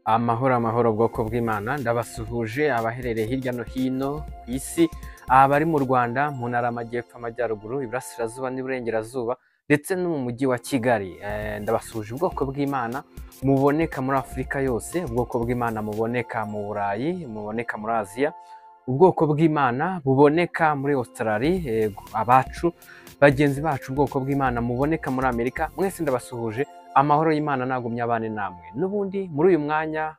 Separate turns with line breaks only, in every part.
Amahoro amahoro bwoko bw'Imana, ndabasuhuje abaherereye hirya no hino ku isi, abari mu Rwanda, mu ntara y'Amajyepfo, Amajyaruguru, Iburasirazuba n'Iburengerazuba ndetse no mu mujyi wa Kigali. Ndabasuhuje ubwoko bw'Imana muboneka muri Afurika yose, ubwoko bw'Imana muboneka mu Burayi, muboneka muri Aziya, ubwoko bw'Imana buboneka muri Australia, yego, abacu bagenzi bacu, ubwoko bw'Imana muboneka muri Amerika, mwese ndabasuhuje. Amahoro y'Imana nagumye abane namwe. N'ubundi muri uyu mwanya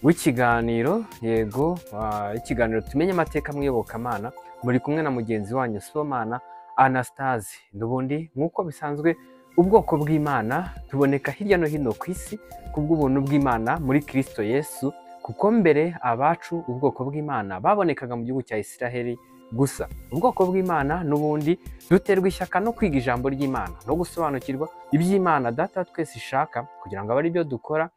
w'ikiganiro, yego, ikiganiro tumenye amateka mu iyobokamana, muri kumwe na mugenzi wanyu Sibomana Anastase. N'ubundi nk'uko bisanzwe, ubwoko bw'Imana tuboneka hirya no hino ku isi kubw'ubuntu bw'Imana muri Kristo Yesu, kuko mbere abacu ubwoko bw'Imana babonekaga mu gihugu cya Isiraheli gusa. Ubwoko bw'Imana n'ubundi duterwa ishyaka no kwiga ijambo ry'Imana no gusobanukirwa iby'Imana Data wa twese ishaka, kugira ngo abe ari byo dukora,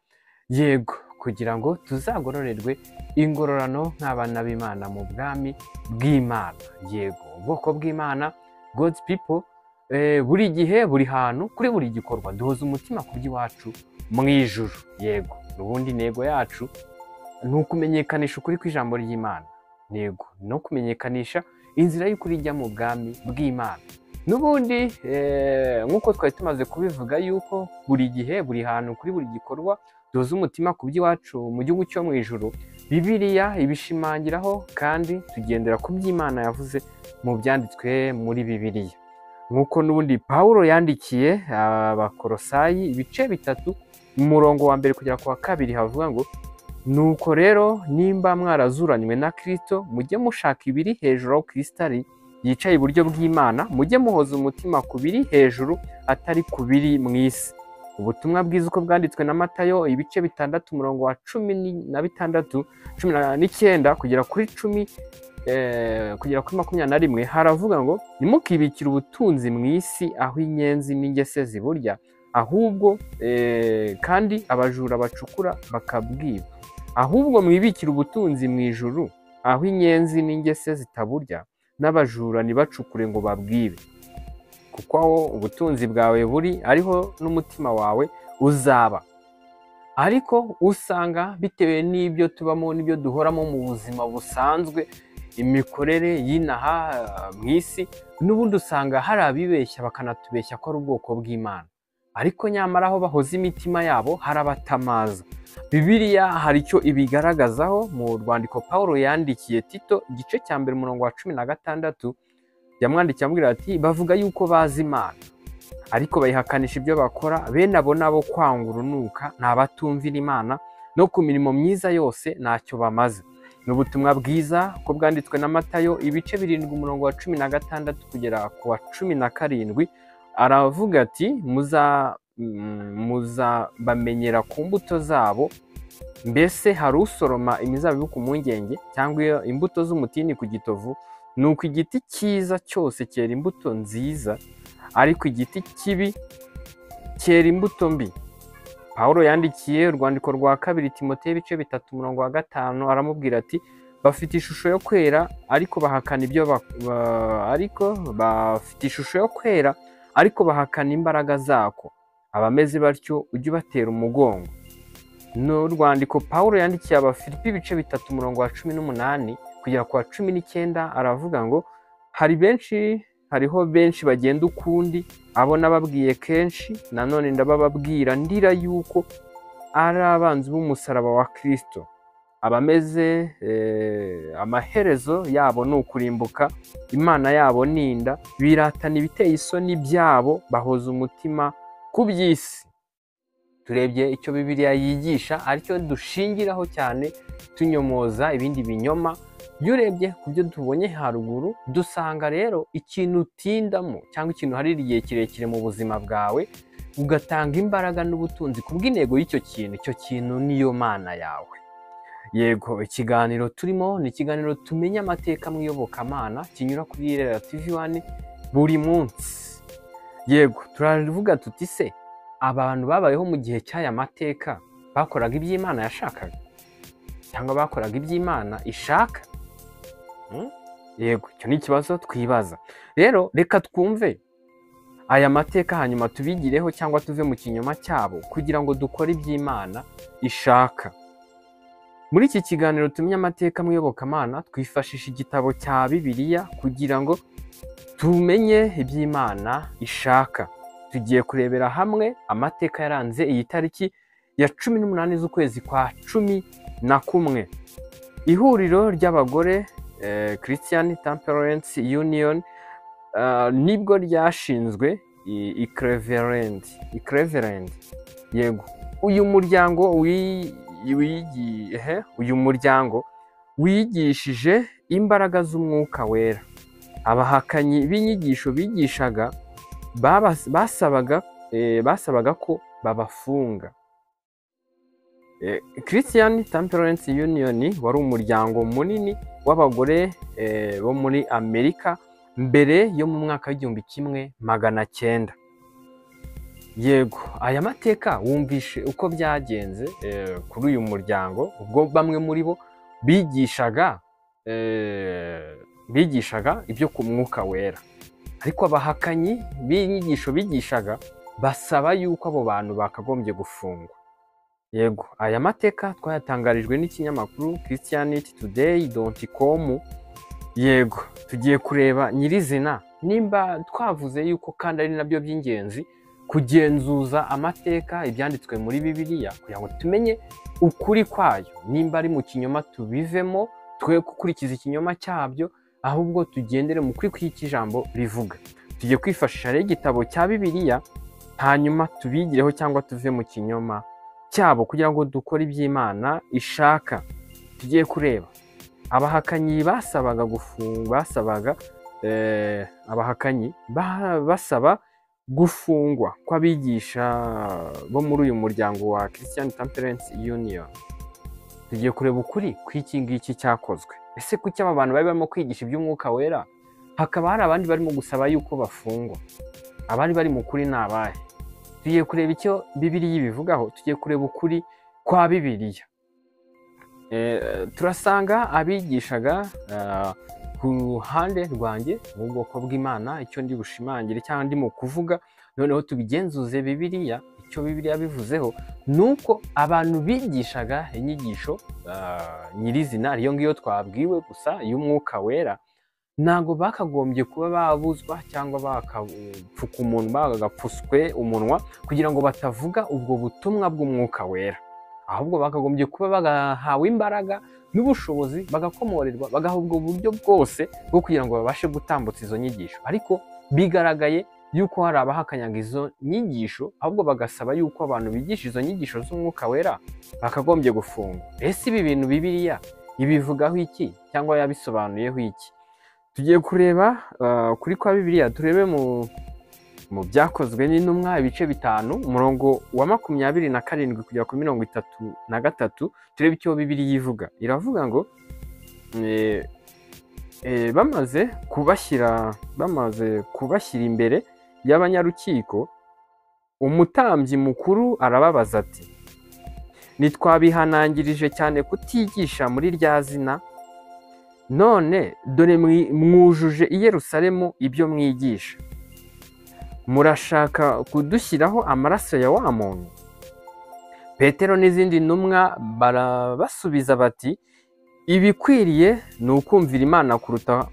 yego, kugira ngo tuzagororerwe ingororano nk'abana b'Imana mu bwami bw'Imana. Yego, ubwoko bw'Imana, God's people, buri gihe, buri hantu, kuri buri gikorwa duhoza umutima ku by'iwacu mu ijuru. Yego, n'ubundi intego yacu ni ukumenyekanisha ukuri kw'ijambo ry'Imana, yego, no kumenyekanisha inzira y'ukuri ijya mu bwami bw'Imana. N'ubundi nk'uko twari tumaze kubivuga yuko buri gihe, buri hantu, kuri buri gikorwa duhoza umutima ku by'iwacu mu gihugu cyo mu ijuru, Bibiliya ibishimangiraho kandi tugendera ku by'Imana yavuze mu byanditswe muri Bibiliya. Nk'uko n'ubundi Pawulo yandikiye Abakorosayi ibice 3 mu murongo wa 1 kugera ku wa 2 havuga ngo: nuko rero nimba mwarazuranywe na Kristo, mujye mushaka ibiri hejuru aho Kristo ari yicaye iburyo bw'Imana, mujye muhoza umutima ku biri hejuru atari ku biri mu isi. Ubutumwa bwiza uko bwanditswe na Matayo ibice 6 umurongo wa 16, 19 kugera kuri 10 kugera kuri 21 haravuga ngo: ntimukibikire ubutunzi mu isi aho inyenzi n'ingese ziburya, ahubwo kandi abajura bacukura bakabwiba, ahubwo mwibikire ubutunzi mu ijuru aho inyenzi n'ingese zitaburya, n'abajura ntibacukure ngo babwibe, kuko aho ubutunzi bwawe buri ariho n'umutima wawe uzaba. Ariko usanga bitewe n'ibyo tubamo n'ibyo duhoramo mu buzima busanzwe, imikorere y'inaha mu isi, n'ubundi usanga hari abibeshya bakanatubeshya ko ari ubwoko bw'Imana, ariko nyamara aho bahoza imitima yabo harabatamaza. Bibiliya hari icyo ibigaragazaho mu rwandiko Pawulo yandikiye Tito igice cya 1 umurongo wa 16, yamwandikiye amubwira ati: bavuga yuko bazi Imana ariko bayihakanisha ibyo bakora, bene abo nabo kwanga urunuka, ni abatumvira Imana, no ku mirimo myiza yose ntacyo bamaze. Ni ubutumwa bwiza ko bwanditswe na Matayo ibice 7 umurongo wa 16 kugera ku wa 17, aravuga ati: muzabamenyera ku mbuto zabo. Mbese hari usoroma imizabibu ku mpungenge cyangwa imbuto z'umutini ku gitovu? Nuko igiti cyiza cyose cyera imbuto nziza, ariko igiti kibi cyera imbuto mbi. Pawulo yandikiye urwandiko rwa 2 Timoteyo ibice 3 umurongo wa 5, aramubwira ati: bafite ishusho yo kwera ariko bahakana ibyo ariko bafite ishusho yo kwera ariko bahakana imbaraga zako, abameze batyo ujye ubatera umugongo. N'urwandiko Pawulo yandikiye Abafilipi ibice 3 umurongo wa 18 kugera ku wa 19, aravuga ngo: hariho benshi bagenda ukundi, abo nababwiye kenshi, nanone ndabababwira ndira yuko ari abanzi b'umusaraba wa Kristo, abameze amaherezo yabo ni ukurimbuka, Imana yabo ni inda, biratana ibiteye isoni byabo, bahoza umutima ku by'isi. Turebye icyo Bibiliya yigisha aricyo dushingiraho cyane tunyomoza ibindi binyoma. Iyo urebye ku byo tubonye haruguru, dusanga rero ikintu utindamo cyangwa ikintu harira igihe kirekire mu buzima bwawe, ugatanga imbaraga n'ubutunzi ku bw'intego y'icyo kintu, icyo kintu niyo Mana yawe. Yego, ikiganiro turimo ni ikiganiro tumenye amateka mu iyobokamana, kinyura kuri Irera TV 1 buri munsi. Yego, turavuga tuti se abantu babayeho mu gihe cy'aya mateka bakoraga iby'Imana yashakaga cyangwa bakoraga iby'Imana ishaka? Yego, icyo ni ikibazo twibaza. Rero reka twumve aya mateka hanyuma tubigireho cyangwa tuve mu kinyoma cyabo kugira ngo dukore iby'Imana ishaka. Muri iki kiganiro tumenye amateka mu iyobokamana, twifashisha igitabo cya Bibiliya kugira ngo tumenye iby'Imana ishaka. Tugiye kurebera hamwe amateka yaranze iyi tariki ya 18 z'ukwezi kwa 11. Ihuriro ry'abagore Christian Temperance Union nibwo ryashinzwe i Cleveland. Yego, uyu muryango wigishije imbaraga z'umwuka wera. Abahakanyi b'inyigisho bigishaga basabaga ko babafunga. Christian Temperance Union wari umuryango munini w'abagore bo muri Amerika mbere yo mu mwaka w'1900. Yego, aya mateka wumvishe uko byagenze kuri uyu muryango, ubwo bamwe muri bo bigishaga ibyo ku mwuka wera, ariko abahakanyi b'inyigisho bigishaga basaba yuko abo bantu bakagombye gufungwa. Yego, aya mateka twayatangarijwe n'ikinyamakuru christianitytoday.com. Yego, tugiye kureba nyirizina nimba twavuze yuko kandi ari nabyo by'ingenzi kugenzuza amateka ibyanditswe muri Bibiliya kugira ngo tumenye ukuri kwayo, nimba ari mu kinyoma tubivemo, twe gukurikiza ikinyoma cyabyo, ahubwo tugendere mu kuri kw'ijambo rivuga. Tugiye kwifashisha rero igitabo cya Bibiliya hanyuma tubigireho cyangwa tuve mu kinyoma cyabo kugira ngo dukore iby'Imana ishaka. Tugiye kureba abahakanyi basabaga gufungwa, abahakanyi basaba gufungwa kw'abigisha bo muri uyu muryango wa Christian Temperance Union. Tugiye kureba ukuri kw'iki ngiki cyakozwe. Ese kuki aba bantu bari barimo kwigisha iby'umwuka wera hakaba hari abandi barimo gusaba yuko bafungwa? Abari bari mu kuri ni abahe? Tugiye kureba icyo Bibiliya ibivugaho, tugiye kureba ukuri kwa Bibiliya. Turasanga abigishaga ku ruhande rwanjye mu bwoko bw'Imana, icyo ndi bushimangire cyangwa ndi mu kuvuga, noneho tubigenzuze Bibiliya, icyo Bibiliya bivuzeho nuko abantu bigishaga inyigisho nyirizina ariyo ngiyo twabwiwe gusa y'umwuka wera, ntago bakagombye kuba babuzwa cyangwa bakapfuka umunwa, bagapfuswe umunwa kugira ngo batavuga ubwo butumwa bw'umwuka wera, ahubwo bakagombye kuba bagahawe imbaraga n'ubushobozi, bagakomorerwa, bagahabwa ubwo buryo bwose bwo kugira ngo babashe gutambutsa izo nyigisho. Ariko bigaragaye yuko hari abahakanyaga izo nyigisho, ahubwo bagasaba yuko abantu bigisha izo nyigisho z'umwuka wera bakagombye gufungwa. Ese ibi bintu Bibiliya ibivugaho iki cyangwa yabisobanuyeho iki? Tugiye kureba kuri kwa Bibiliya, turebe mu byakozwe n'intumwa ibice 5 umurongo wa 27 kugera ku 33, turebe icyo Bibiliya ivuga. Iravuga ngo bamaze kubashyira imbere y'abanyarukiko, umutambyi mukuru arababaza ati: "Ntitwabihanangirije cyane kutigisha muri rya zina? None dore mwujuje i Yerusalemu ibyo mwigisha. Murashaka kudushyiraho amaraso ya wa muntu?" Petero n'izindi ntumwa barabasubiza bati: "Ibikwiriye ni ukumvira Imana kuruta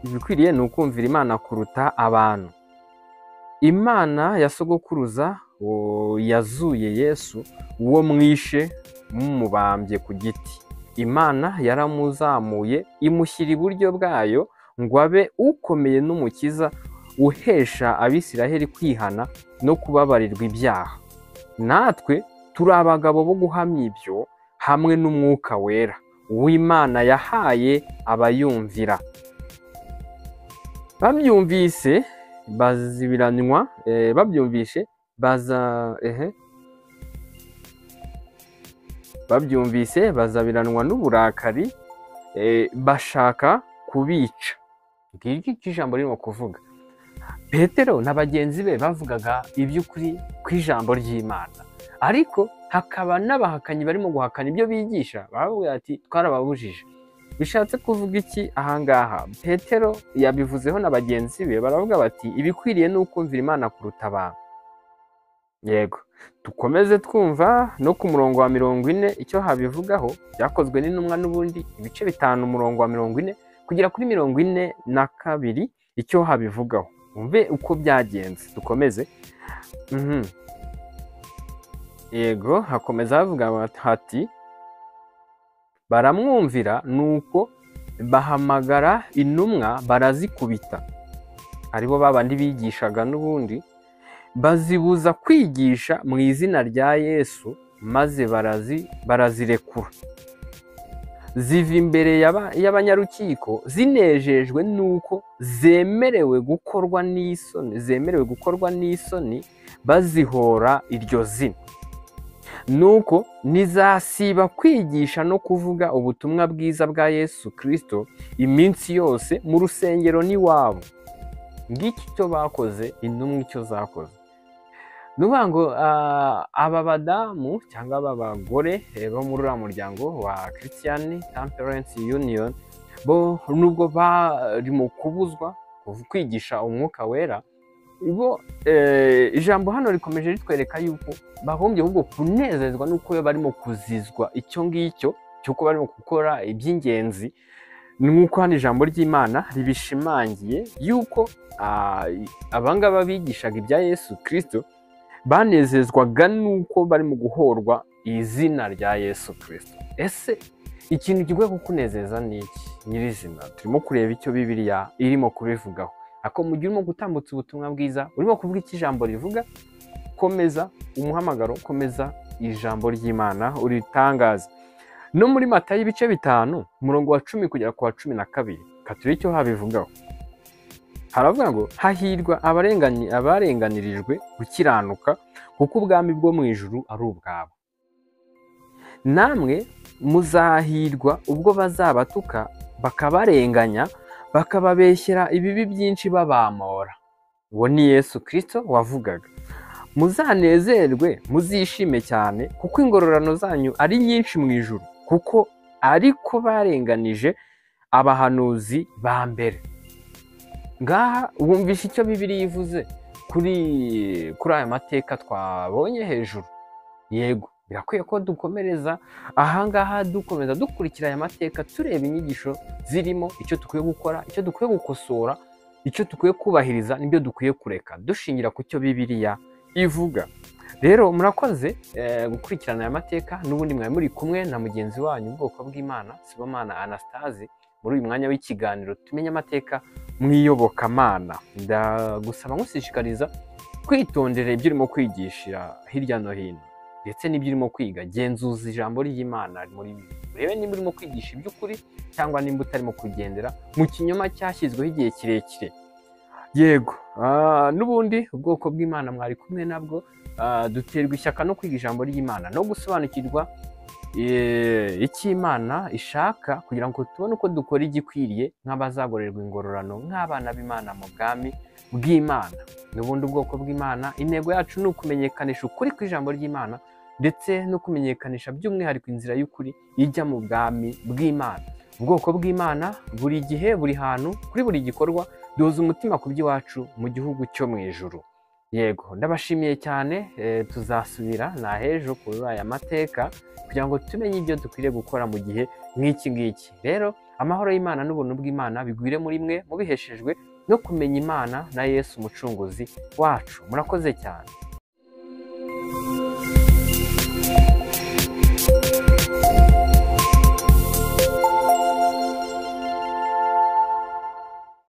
ibikwiriye ni ukumvira Imana kuruta abantu. Imana ya sogokuruza yazuye Yesu uwo mwishe mumubambye ku giti. Imana yaramuzamuye imushyira iburyo bwayo ngo abe ukomeye n'umukiza uhesha Abisiraheli kwihana no kubabarirwa ibyaha. Natwe turi abagabo bo guhamya ibyo hamwe n'umwuka wera w'Imana yahaye abayumvira." Babyumvise bazibiranwa, babyumvise bazabiranwa n'uburakari, bashaka kubica. Ngiki ijambo ririmo kuvuga. Petero na bagenzi be bavugaga iby'ukuri kw'ijambo ry'Imana, ariko hakaba n'abahakanyi barimo guhakana ibyo bigisha, baravuga ati twarababujije. Bishatse kuvuga iki ahangaha? Petero yabivuzeho na bagenzi be, baravuga bati ibikwiriye ni ukumvira Imana kuruta abantu. Yego, dukomeze twumva no ku murongo wa 40 icyo habivugaho. Byakozwe n'intumwa n'ubundi ibice 5 umurongo wa 40 kugera kuri 42 icyo habivugaho. Umve uko byagenze, dukomeze. Yego, hakomeza havuga hati baramwumvira, nuko bahamagara intumwa barazikubita, aribo babandi bigishaga n'ubundi, bazibuza kwigisha mu izina rya Yesu, maze barazirekura. Ziva imbere y'abanyarukiko zinejejwe nuko zemerewe gukorwa n'isoni, bazihora iryo zina. Nuko ntizasiba kwigisha no kuvuga ubutumwa bwiza bwa Yesu Kristo iminsi yose mu rusengero n'iwabo. Ngiki icyo bakoze, intumwa icyo zakoze. Nuvuga ngo aba badamu cyangwa aba bagore bo muri uriya muryango wa Christian Temperance Union, bo nubwo bari mu kubuzwa kwigisha umwuka wera, bo ijambo hano rikomeje ritwereka yuko bagombye ahubwo kunezezwa nuko barimo kuzizwa icyo ngicyo cy'uko barimo gukora iby'ingenzi. Nk'uko hano ijambo ry'Imana ribishimangiye yuko abangaba bigishaga ibya Yesu Kristo banezezwaga nuko barimo guhorwa izina rya Yesu Kristo. Ese ikintu gikwiye kukunezeza ni iki nyirizina? Turimo kureba icyo Bibiliya irimo kubivugaho. Ako mu gihe urimo gutambutsa ubutumwa bwiza, urimo kuvuga icyo ijambo rivuga, komeza umuhamagaro, komeza ijambo ry'Imana uritangaza. No muri Matayo ibice 5 umurongo wa 10 kugera ku wa 12, katuri icyo habivugaho. Haravuga ngo hahirwa abarenganirijwe gukiranuka, kuko ubwami bwo mu ijuru ari ubwabo. Namwe muzahirwa ubwo bazabatuka bakabarenganya, bakababeshyera ibibi byinshi babamora. Uwo ni Yesu Kristo wavugaga. Muzanezerwe muzishime cyane, kuko ingororano zanyu ari nyinshi mu ijuru, kuko ariko barenganije abahanuzi ba mbere. Ngaha wumvisha icyo Bibiliya ivuze kuri aya mateka twabonye hejuru. Yego, birakwiye ko dukomereza ahangaha, dukomeza dukurikira aya mateka, tureba inyigisho zirimo, icyo dukwiye gukora, icyo dukwiye gukosora, icyo dukwiye kubahiriza n'ibyo dukwiye kureka, dushingira ku cyo Bibiliya ivuga. Rero murakoze gukurikirana aya mateka. N'ubundi mwari muri kumwe na mugenzi wanyu ubwoko bw'Imana Sibomana Anastase muri uyu mwanya w'ikiganiro tumenye amateka mu iyobokamana. Ndagusaba nkushishikariza kwitondera ibyo urimo kwigishira hirya no hino, ndetse n'ibyo urimo kwiga. Genzuza ijambo ry'Imana muri urebe niba urimo kwigisha iby'ukuri cyangwa nimba utarimo kugendera mu kinyoma cyashyizweho igihe kirekire. Yego, n'ubundi ubwoko bw'Imana mwari kumwe nabwo. Duterwa ishyaka no kwiga ijambo ry'Imana no gusobanukirwa icyo Imana ishaka, kugira ngo tubone uko dukora igikwiriye nk'abazagorerwa ingororano nk'abana b'Imana mu bwami bw'Imana. N'ubundi ubwoko bw'Imana, intego yacu ni ukumenyekanisha ukuri kw'ijambo ry'Imana, ndetse no kumenyekanisha by'umwihariko inzira y'ukuri ijya mu bwami bw'Imana. Ubwoko bw'Imana buri gihe, buri hantu, kuri buri gikorwa, duhuza umutima ku by'iwacu mu gihugu cyo mu ijuru. Yego, ndabashimiye cyane. Tuzasubira na hejo kuri aya mateka kugira ngo tumenye ibyo dukwiriye gukora mu gihe nk'iki ngiki. Rero amahoro y'Imana n'ubuntu bw'Imana bigwire muri mwe, mubiheshejwe no kumenya Imana na Yesu umucunguzi wacu. Murakoze cyane.